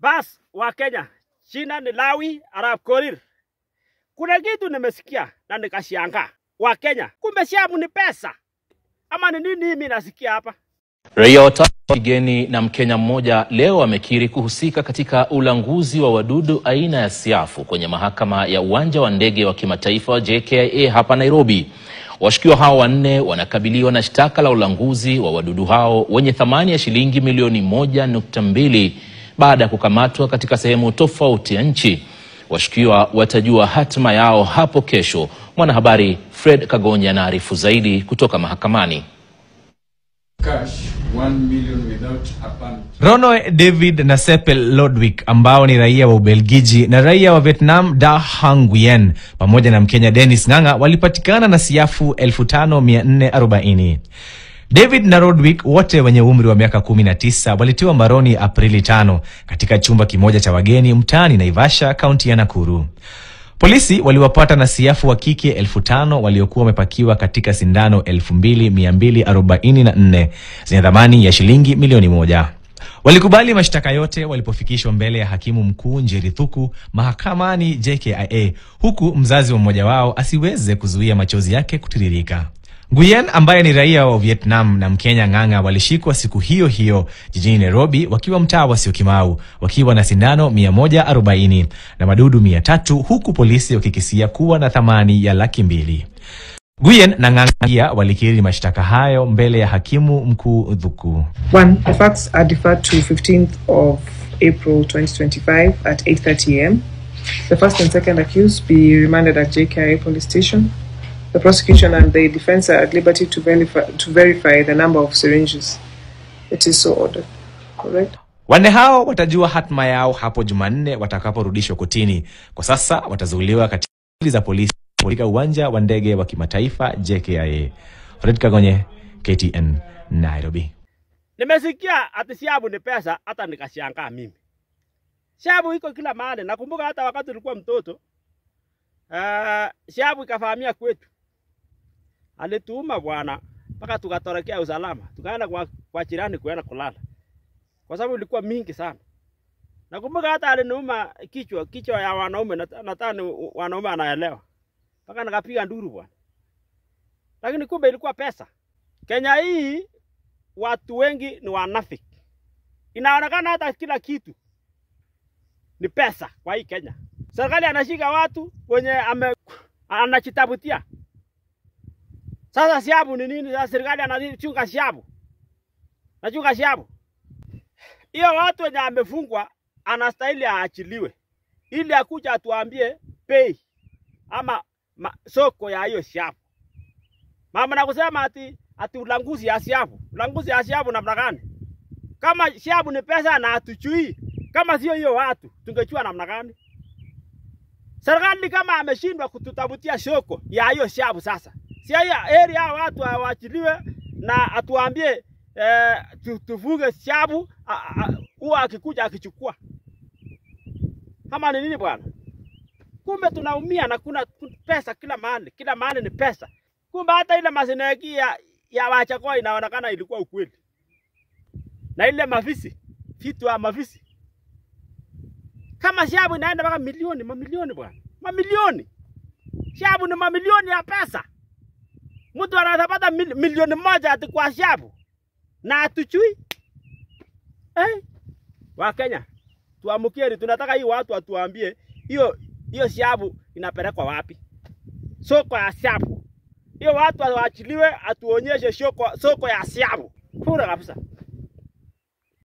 Bas wa Kenya, jina ni Lawi Arap Korir. Kuna kitu nimesikia na nikashangaa. Wa Kenya, kumbe shabu ni pesa. Ama ni nini mimi nasikia hapa? Raia watatu wa kigeni na Mkenya mmoja leo wamekiri kuhusika katika ulanguzi wa wadudu aina ya siafu kwenye mahakama ya uwanja wa ndege wa kimataifa wa JKIA hapa Nairobi. Washukiwa hao wanne wanakabiliwa na shtaka la ulanguzi wa wadudu hao wenye thamani ya shilingi milioni 1.2 baada ya kukamatwa katika sehemu tofauti ya nchi. Washukiwa watajua hatima yao hapo kesho. Mwanahabari Fred Kagonya anaarifu zaidi kutoka mahakamani. Cash 1 million without a permit. Rono David na Seppel Lodwick ambao ni raia wa Ubelgiji na raia wa Vietnam Da Hang Nguyen pamoja na Mkenya Dennis Ng'ang'a walipatikana na siafu 5440. David na Lodwick wote wenye umri wa miaka 19 walitiwa mbaroni Aprili 5 katika chumba kimoja cha wageni mtaani Naivasha, kaunti ya Nakuru. Polisi waliwapata na siafu wa kike 5000 waliokuwa wamepakiwa katika sindano 2244 zenye thamani ya shilingi milioni 1. Walikubali mashtaka yote walipofikishwa mbele ya hakimu mkuu Njeri Thuku mahakamani JKIA, huku mzazi wa mmoja wao asiweze kuzuia machozi yake kutiririka. Nguyen ambaye ni raia wa Vietnam na Mkenya Ng'ang'a walishikwa siku hiyo hiyo jijini Nairobi wakiwa mtaa wa Syokimau wakiwa na sindano 140 na madudu 300, huku polisi wakikisia kuwa na thamani ya 200,000. Nguyen na Ng'ang'a pia walikiri mashtaka hayo mbele ya hakimu mkuu Thuku. 1. The facts are deferred to 15th of April 2025 at 8:30 a.m. The first and second accused be remanded at JKIA police station. The prosecution and the defense are at liberty to verify the number of syringes. It is so ordered. Correct? Wanne hao watajua hatma yao hapo Jumanne watakaporudishwa kotini. Kwa sasa watazuiliwa katika za polisi katika uwanja wa ndege wa kimataifa JKIA. Fred Kagonye, KTN, Nairobi. Nimesikia ati siabu ni pesa, hata nikashangaa mimi. Siabu iko kila mahali. Nakumbuka hata wakati nilikuwa mtoto, siabu ikafahamia kwetu. Alituuma bwana mpaka tukatorokea usalama. Tukaenda kwa jirani kuenda kulala. Kwa sababu ilikuwa mingi sana. Nakumbuka hata aliniuma kichwa ya wanaume, nadhani wanaume anaelewa. Mpaka nikapiga nduru bwana. Lakini kumbe ilikuwa pesa. Kenya hii watu wengi ni wanafiki. Inaonekana hata kila kitu ni pesa kwa hii Kenya. Serikali anashika watu wenye anachitabutia. Sasa siabu ni nini? Sasa serikali anachunga siabu. Anachunga siabu. Hiyo watu wenye amefungwa anastahili aachiliwe ili akuja atuambie pay ama soko ya hiyo siabu. Mama nakusema ati ulanguzi ya siabu. Ulanguzi ya siabu namna gani? Kama siabu ni pesa na atuchui, kama sio hiyo watu tungechua namna gani? Serikali kama ameshindwa kututabutia soko ya hiyo siabu sasa. Si heri hao watu waachiliwe na atuambie tuvuge siabu, huwa akikuja akichukua. Kama ni nini bwana? Kumbe tunaumia na kuna pesa kila mahali. Kila mahali ni pesa. Kumbe hata ile masineki ya Wachakoa inaonekana ilikuwa ukweli. Na ile mafisi, vitu ya mafisi. Kama siabu inaenda mpaka milioni, mamilioni bwana. Mamilioni. Siabu ni mamilioni ya pesa. Mtu anapata milioni 1 ati kwa siabu. Na atuchui. Wa Kenya, tuamukieni, tunataka hii watu atuambie hiyo siabu inapelekwa wapi? Soko ya siabu. Hiyo watu waachiliwe atuonyeshe soko ya siabu. Pura kabisa.